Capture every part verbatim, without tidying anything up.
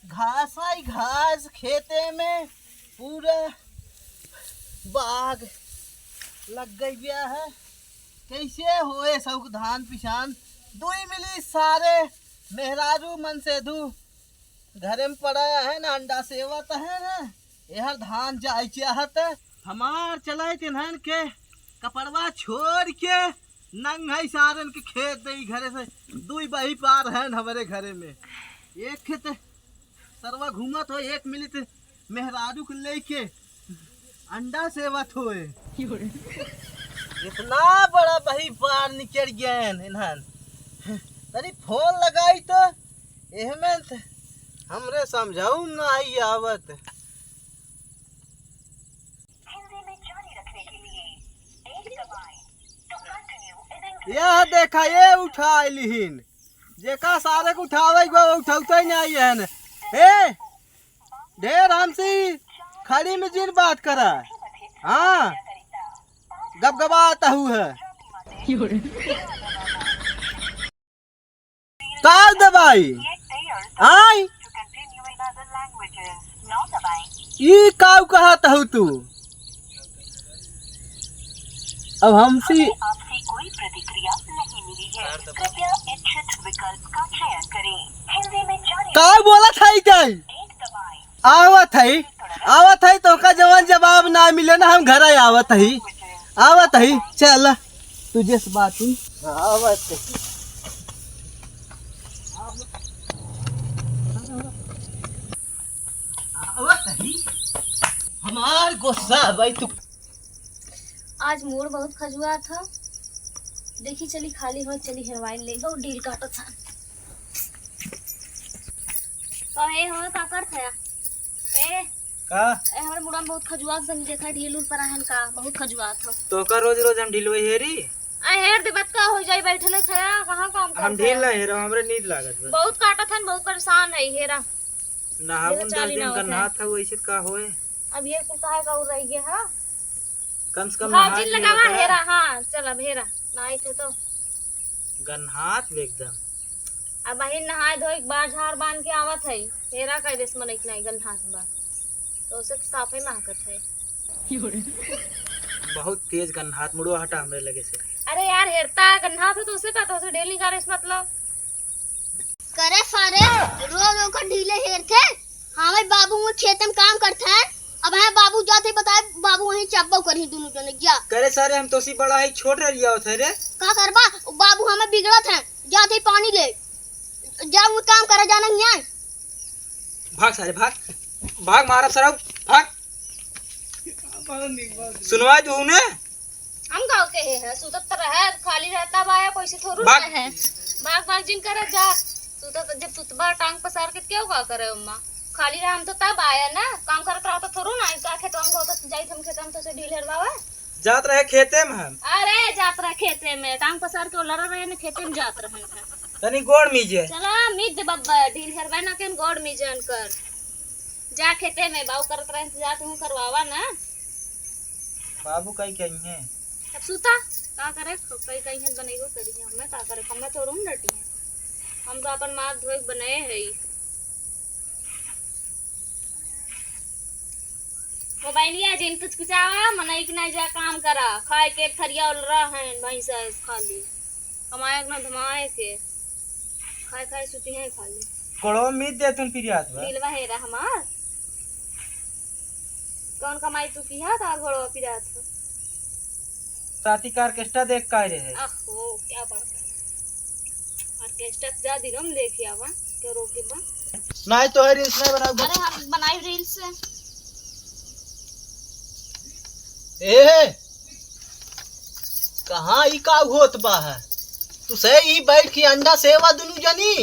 घास ही घास खेते में, पूरा बाग लग गई गया है। कैसे होए सब धान पिसान? दुई मिली सारे मेहरारू मन से दू घरे में पड़ा है ना, अंडा सेवत है ना, एहर धान जाए चाहत है। हमार चलाए तिन्हन के कपड़वा छोड़ के नंगई सारन के खेत दई घरे से दुई बही पार है हमरे घरे में। एक खेत सरवा घूमत हो, एक मिनट मेहरारू के लेके अंडा सेवत होए। इतना बड़ा बही पार निकल गए इन्हन। तनी फोन लगाई तो एहमे त हमरे समझाऊ ना आई आवत। हिंदी में जारी रखने के लिए एक दबाएं। To continue in English। यह देखा, ये उठा लिहिन। जेका सारे के उठावे के बा, वो उठौते ही नहीं है ने। ए, ढेर हमसे खड़ी में जिन बात करा। हाँ, गबगबा तहू है। का दबाई? आई? ई काउ कहत हऊ तू? अब हमसे आपसे कोई प्रतिक्रिया नहीं मिली है। कृपया इच्छित विकल्प का चयन करें। हिंदी में जारी का बोलत है इधर? एक दबाएं। आवत है, आवत है, तोका जवन जवाब ना मिले ना, हम घर आवत है, आवत है। चल, तुझे से बात हुई। आवत है, आवत है। हमार गुस्सा भाई तू। आज मूड बहुत खजुआ था। देखी चली खाली हो, चली हेरवाइन ले, बहुत डील काटत था। कहे हो का करत है? ए, का? ए, हमरे मुड़ा में बहुत खजुआ के तनी देखा, ढील उल पर आहन का, बहुत खजुआ था। तो का रोज रोज हम ढीलवे हेरी? आ हेर दे, बत का हो जाई, बैठले खया, कहाँ काम हम करत ढील है? ना हेरा, हमरे नींद लागत बा। बहुत काटत हन, बहुत परेशान है, हेरा। नहावन देखा दस चाली दिन ना का होत है। नहात है, वैसे का होए? अब ये कुल काहे का उड़ रही है, हाँ? कम से कम हाँ, नहाए जिन के लगावा होता है। हेरा, हाँ, चल अब हेरा, नहाई थे तो। गन्हात बे एकदम। अब बहिन नहाए धोए के बाद झाड़ बांध के आवत है, हेरा कह देस मनई के नाई गन्हात बा, तो उसे तो साफे महकत है। बहुत तेज गन्हात, मुड़वा हटा हमरे लगे से। अरे यार, हेरता गन्हात है तो उसे का, तो उसे डेली का रेस मतलब। करे सारे, रोज ओकर ढीले हेरथे। हमारे बाबू वो खेत में काम करथे। अब है बाबू जाते बताए, बाबू वहीं चब्बो करही दोनों जने, जा। करे सारे, हम तोसी बड़ा है, छोट रह लिया होत है रे। का करबा? बाबू हमें बिगड़त है, जाते पानी ले। जा वो काम करे, जाना नहीं है। भाग सारे, भाग। भाग मारब सरऊ, भाग। सुनवाई तू ने? हम गाँव के हे हैं, सुतत त रहे, खाली रहता बा या कोई से थोड़ू भाग। ना है। भाग भाग जिन करे जा, सुतत जब सुतबा टांग पसार के क्यों का करे अम्मा? खाली रह, हम तो तब आया ना, काम करत रहा तो थोड़ू ना, का खेतवा में होता जाइत हम खेतवा में तो से ढील हेरवावे। जात रहे खेते में हम। अरे जात रहे खेते में, टांग पसार के लड़ रहे ने खेते में जात रहे हैं। तनी गोड़ मीजे। चला मीज दे बब्बा, ढील हेरवाए ना केन गोड़ मीजन कर। जा खेते में, बाऊ करत रहे इंतजार, तू करवावा ना। बाबू कई कही हैं। अब सूता, का करे, कई कही हैं बनइबो करी, हमें का करे, हमें थोड़ू न डटी हैं। हम तो अपन माथ धोए के बनाए है। मोबाइलिया जिन कुचकुचावा, मनई के नहीं जा काम करा, खाए के थरिया उलरा है भैंसा खाली। कमाए के ना धमाए के, खाए खाए सुती हैं खाली। गोड़वा मीत दे तुम पिरियात बा। दिलवा हेरा हमार। कौन कमाई तू किहा तार गोड़वा पिरात हो? राती का ऑर्केस्ट्रा देख का रहे। आहो, क्या बात है। ऑर्केस्ट्रा जा दिनम देखी आवा, के रोके बा। नहीं तो है रील्स नहीं बनाऊ। अरे हम बनाई रील्स। ए, कहाँ ई का होत बा है? तू से ई बैठ के अंडा सेवा दुनू जनी,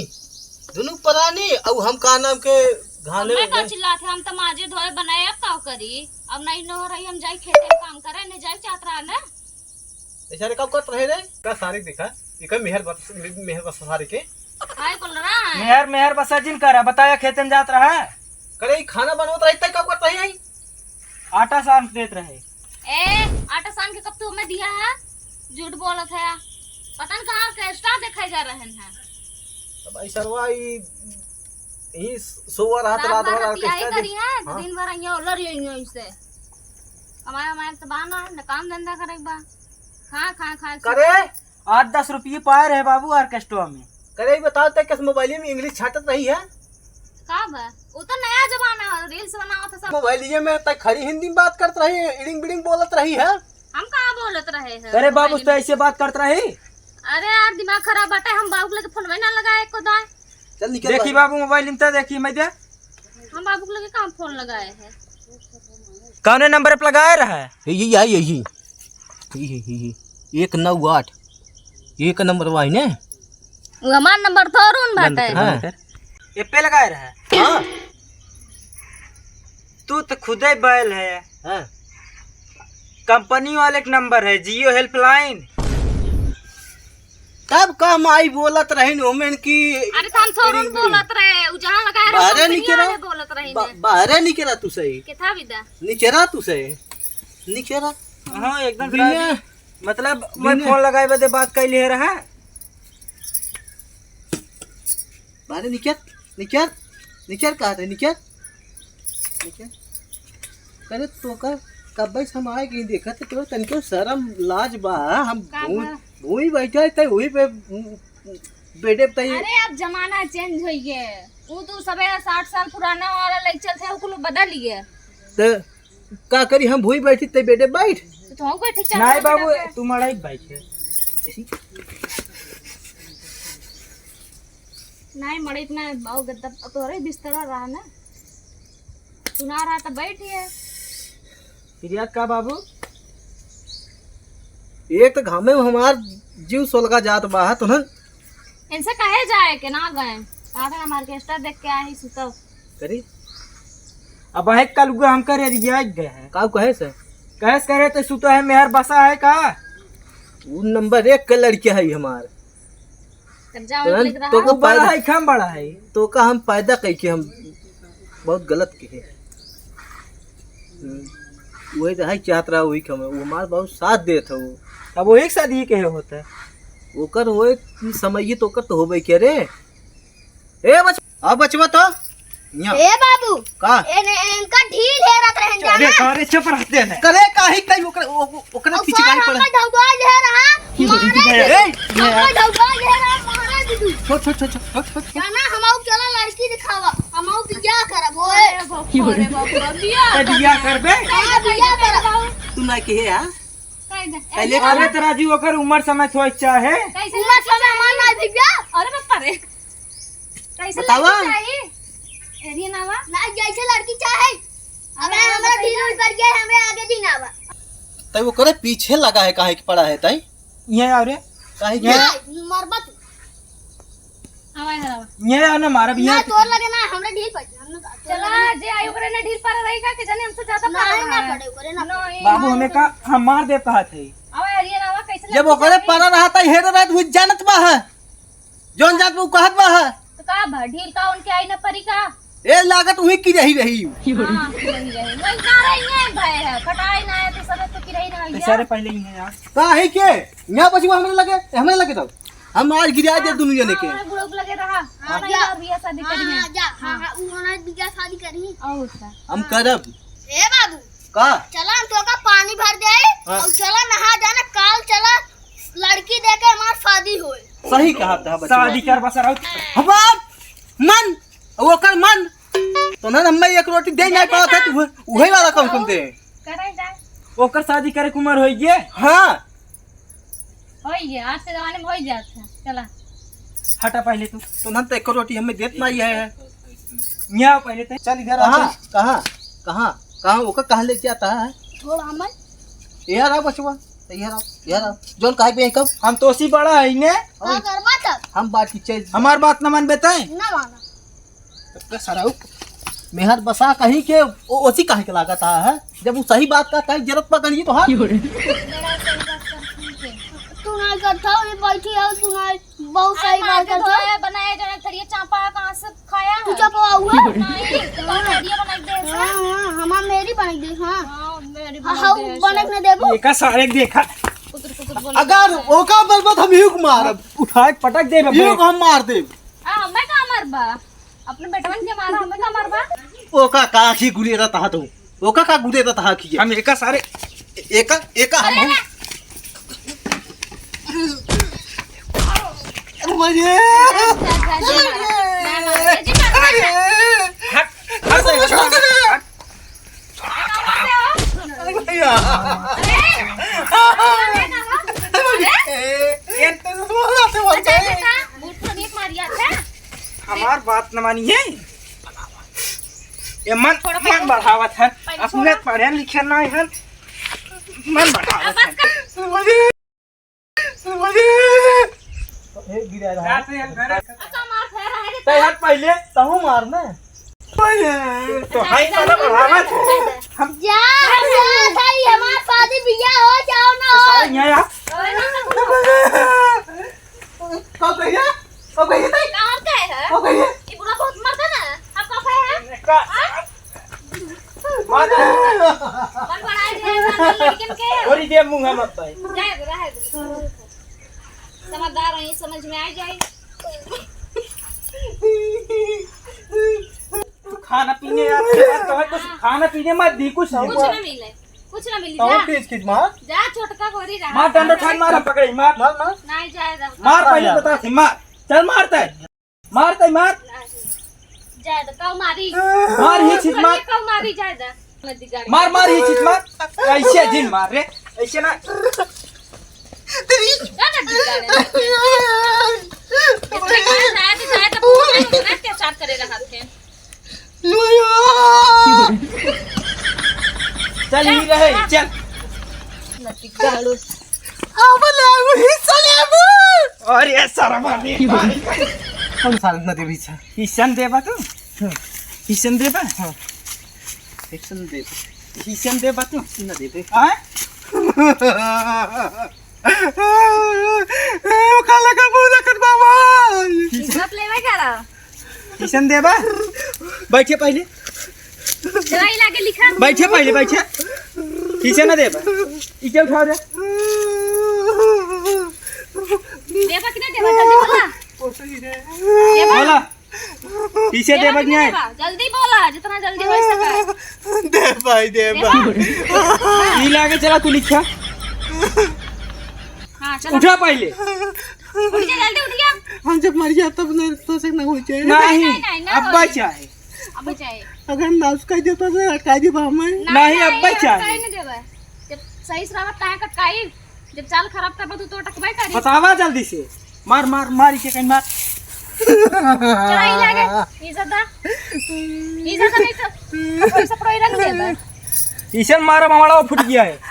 दुनू परानी, अउ हम का नाम के घाले हमें का चिल्लात है, हम त माजे धोए बनाए, अब का करी? अब नहीं न हो रही, हम जाई खेते में काम करे, नहीं जाई चाहत रहा ना। ए सारे का करत रहे रे? का सारे देखा, इकर मेहर बस, मेहर बस सारे के। हाय बोल रहा है। मेहर, मेहर बसा जिन करा, बताया खेते में जात रहा। करे ई खाना बनवत रही, तै का करत रही? आटा सान देत रहे। ए, आटा सान के कब तू हमें दिया है? झूठ बोलत है। पता न कहाँ ऑर्केस्ट्रा देखे जा रहे हैं। अब ई सरवा ई यही सोवा रहत, रात भर orchestra करी है, हाँ। दिन भर यहाँ लड़ यही है इससे। हमारा, हमारा तो बहाना है, न काम धंधा करे के बा। खा, खा, खा, करे। आठ दस रुपये पाए रहे बाबू orchestra में। करे, ई बताओ, तै किस मोबाइल में English छाटत रही है? का बा? वो तो नया जमाना है, reels बनावत है सब। मोबाइलिए में तै खड़ी हिंदी में बात करत रही, इडिंग बिडिंग बोलत रही है। हम कहाँ बोलत रहे हैं अरे बाबू, मोबाइल तो में? ऐसे बात करत रही। अरे यार, दिमाग खराब बाटे, हम बाबू के लगे फोनवे ना लगाए एको दाए। चल निकल देखी बाहर। बाबू, मोबाइल में तो देखी, मैं दे। हम बाबू के लगे कहाँ फोन लगाए हैं? कौने नंबर पे लगाए रहा है? यही, यही, यही, यही, यही, एक नौ आठ, एक नंबर वाही ने। वो हमार नंबर थोड़ून बंद बाटे। कर, बंद हाँ। कर। ये पे लगाए रहा है? हाँ। तू तो खुदे बैल है। हाँ। कंपनी वाले के नंबर है, Jio helpline। तब का माई बोलत रहिन ओमेन की अरे तो हम थोड़ून रिंग, रिंग। बोलत रहे, उ जहाँ लगाए रहे, बाहरे कंपनी निकरा। वाले बोलत रहिन। बा-, बाहरे निकरा तू सही। केथा विदा? निकरा तू सही। निकरा। हाँ, एकदम बिना राजी। मतलब, मैं बिना फोन लगाए बदे बात कैले रहा। बाहरे निकर, निकर, निकर, कहा थे, निकर, निकर। करे तोका, कब्बे से हम आए कहीं देखत तो तोरा तनिको शर्म लाज बा, हम का भूई, बा? भूई बैठे थे, वही पे, उम, बेडे पे तई। अरे, अब जमाना change होइ गए। वो तो सबे साठ साल पुराना वाला लइक चलत है, वो कुल बदल गए। तो का करी, हम भूई बैठी ते बेडे बैठ। तो तुम बैठे चल नहीं बाबू, तू मड़ई बैठे। नहीं, मड़ई इतना बाबू गद्दा तोरे बिस्तरा रहा ना, सुना रहा तो बैठिए। फिर याद का बाबू? एक तो घामे में हमार जीव सोलगा जात बा, है तो ना? इनसे कहे जाए के ना गए, कहा था हम orchestra देख के आए ही सुतब। करी? अब है कल हुआ हम करे रियाज गए हैं। का कहे से? कहे से करे तो सुतो है, मेहर बसा है का? वो नंबर एक के लड़के है हमार। तब जाओ, तुरंत निकल रहा। तो का वो बड़ा पैदा है, कम बड़ा है। तो का हम पैदा कह के हम बहुत गलत कहे। हम्म, वही तो है, चाहत रहा वही कम है। वो हमार बहुत साथ देत है वो। अब वही के साथ ये कहे होता है। ओकर वो समय ये तो ओकर तो होबे के रे। ए बच-, अब बचवा तो यहाँ। ए बाबू। का? एने, इनका ढील हेरत रहन अरे जाना। का रे, चुप रहते हैं। करे काहे कहीं ओकरा, ओ-, ओ-, ओकरा और पीछे सारा काहे पड़ा? हमका ढौआ ले रहा, मारे ए, दीदी। हमका ढौआ ले रहा, मारे दीदी। छोड़, छोड़, छोड़, छोड़, छोड़, छोड़। जाना, हम आऊ चला लड़की दिखावा, हम आऊ बियाह करब, होए। अरे बाप रे बाप, बियाह ए, बियाह करबे? हाँ, बियाह करब। तू ना कहे, हाँ? कह दे। पहले अरे तो राजू, ओकर उम्र समय थोड़ा चाहे। कैसे उम्र समय हमार ना भैया। अरे बाप रे। कैसे बतावा। लड़की चाही? एरिया ना बा? ना, जैसे लड़की चाहे। अबे अरे, हमरा बताइए। दिल उल कर गया, हमरे आगे दिन आवा। तै वो करे पीछे लगा है, काहे के पड़ा है तै? ये आ रे। काहे के? ये मरबा तू। आवा, इधर आवा। ये आ ना मारब, ना, ये तोर लगे ना, हमरे ढील पड़, हमने तो तोर चला, लगे ना। जे आई ओकरे ना ढील पर रही का, कि जाने हमसे ज्यादा ना, पावर ना है। पड़े, ओकरे ना पड़े। नहीं। बाबू, हमें का, हम मार दे कहा थे। आवा, एरिया ना आवा, कैसे जब लड़की ओकरे चाही? पड़ा रहा था, हेरे रहा, तू जानत बा है। जौन जात में उ कहत बा है। तो का बा, ढील का उनके आई न परी का? ए, लागत उही की रही रही। हाँ, वही रही। वही ना रही है, भय है। कटाई ना है, तो सब तो की रही ना तो भैया। सारे पहले ही हैं यार। का है के? यहाँ बचवा हमरे लगे, हमरे लगे तो। हम आज गिरा दे हाँ, दुनू जने के। हाँ, बुढ़ऊ के लगे रहा। हाँ, हाँ, जा। भैया शादी करी है। हाँ, जा। हाँ, हाँ। हाँ, उ होना बिया शादी करी। और का? हम करब। ए बाबू। का? चला, हम तोका पानी भर दे। हाँ। और चला नहा जाना, काल चला। लड़की देके हमार शादी होए। सही कहा था बचवा। शादी कर बस रहो। हमार मन, ओकर मन। तो ना हमें एक रोटी दे नहीं पावत है, तू उहे वाला कम कम दे। करे जाए। ओकर शादी करे के उम्र होई गए। हाँ। होई गए, आज के जमाने में होई जात है। चला। हटा पहले तू। तो ना तो एक रोटी हमें देत नहीं है। यहाँ पहले तो। चल इधर आ, कहाँ? चल। कहाँ? कहाँ? कहाँ? ओकर कहाँ लेके आता है? थोड़ा हमें। यार आ बचवा। यार आ, यार आ। जौन काहे पे कब? हम तो उसी बड़ा है ने। का करबा तब? हम बात की चल। हमार बात न मानबे तै? ना माना। तब का सराऊ। मेहर बसा कहीं के, ओ, ओसी काहे के लागत आ है? जब वो सही बात का तय जरूरत पकड़ी तो हाँ। तू ना करता, ये बैठी है, तू ना बहुत सही बात करता। बनाया जाना थरिया चापा कहाँ से खाया तू है? चापा हुआ? नहीं, तो मेहरिया बनाई दे से। हाँ, हाँ, हमार मेहरी बनाई दे, हाँ। हाँ, मेहरी हाँ, बनाई हाँ, दे से। बनाई ना देबू। ये का सारे देखा। कुतुर, कुतुर बोले अगर जाता है। ओका बलबत हम यूं मारब। उठा के पटक दे यूं बे। हम मार देब। आ, मैं का मरबा? अपने बेटवन के मारा, हमें का मारबा? ओका का आँखी गुलेरत हा तू? ओका का गुलेरत हा आँखी? हम एका सारे, एका, एका हम, अरे हम। अरे! हट, हट, हट, हट। अरे भैया। अरे! अरे! ये तो बोला तो बोलते हैं। बूट तो नीक मारिया था। हमार बात न मानी है। ये मन, थोड़ा मन पहले बढ़ावत है। पहले अपने थोड़ा। पढ़े लिखे ना है। मन बढ़ावत अब है। बस कर। ए, गिरा रहा है। अच्छा, मार खा रहा है। तै हट पहिले, तहू मार ना। तो हाई वाला बढ़ावत है। हम जा, जा, भाई, हमार शादी बियाह हो जाओ ना। तो सारे यहाँ आ। और ना तो का कहिए? का कहिए तै? कहाँ का है? का कहिए? ये बुढ़ा बहुत मरता ना। आप का है? का? हाँ? मार। बड़बड़ाए जाए ना, लड़कन के। थोड़ी देर मुंह मत पाए। जाए दो, रहे दो। समझदार हो, ये समझ में आ जाए। खाना पीने यार, यार, तुम्हें कुछ खाना पीने मत दी, कुछ नहीं। कुछ ना मिले, कुछ ना मिले, तब जा। खींच खींच मार। जा, छोटका गोरी रहा। मार, डंडा ठान मार, हम पकड़े, मार। मार, मार। नहीं जाए रहा। मार, पहले बता थी, मार। चल, मार तै। मार तै, मार। नहीं। जाए दो, काऊ मारी। मार ही चीज मार। काऊ मारी, जाए दो। मत दिगाड़े। मार, मार ही चीज मार। ऐसे जिन मार रे, ऐसे ना। ना, ना दिगाड़े। इतने खाए ना, तो जाए तो पूरा लोग ना अत्याचार करे रहा थे। चल, ही रहे, चल। मत दिगाड़ो। अब लेबू, हिस्सा लेबू। अरे, सारा मार दे। हम साला न देबी, सर। हिस्सन देबा तू? हाँ। हिस्सन देबा? हाँ। हिस्सन देबा। हिस्सन देबा तू? न देबे। हाँ? ए, ओ काला का मुंह लखन बाबा। हिस्सा लेबे करा। हिस्सन देबा? बैठे पहिले। दवाई लागे लिखा। बैठे पहिले, बैठे। हिस्सा ना देबा। इके उठा दे। देबा कि ना देबा, जल्दी बोला। देबा? बोला। हिस्सा देबा कि ना? देबा? जल्दी बोला, जितना जल्दी हो सके। दे भाई, दे देबा? भाई। ई लागे चला तू लिखा। हाँ, चला। उठा पहिले। उठ जा, जल्दी उठ जा। हम जब मर जाए तब ना तो से ना हो जाए। नहीं, नहीं, नहीं, ना अब्बा होई। चाहे। अब्बा चाहे। अगर नाश कर देता तो हटा देबा हमें। नहीं, नहीं, अब्बा चाहे। अटकाई नहीं देबे। जब सही सलामत काहे कटकाई? जब चाल खराब करबा तू तो अटकबे करी। बतावा जल्दी से। मार, मार, मार इके कहीं मार। चला, ई लागे। ई ज्यादा। ई ज्यादा नहीं तो। कोई से पड़ोई रंग देबे। इसे मारा हमारा वो फूट गया है। चला,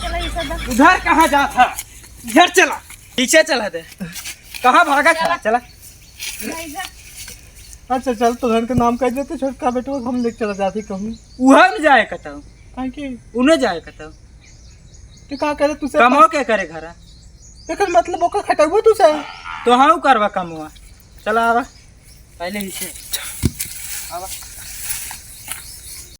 चला, ई ज्यादा। उधर कहाँ जा था? इधर चला। पीछे चला दे। कहाँ भागा था? चला। चला। अच्छा, चल, तो घर के नाम कह देते, छोटका बेटवा को हम लेके चला जाते कहूँ। उहे में जाए कतौ। काहे के? उन्हें जाए कतौ। तो का करे तू से? कमो के करे घरा? एकर मतलब ओकर खटौबो तू से? तो हाँ, उ करवा कमवा। चला आवा। पहले ही से। आवा।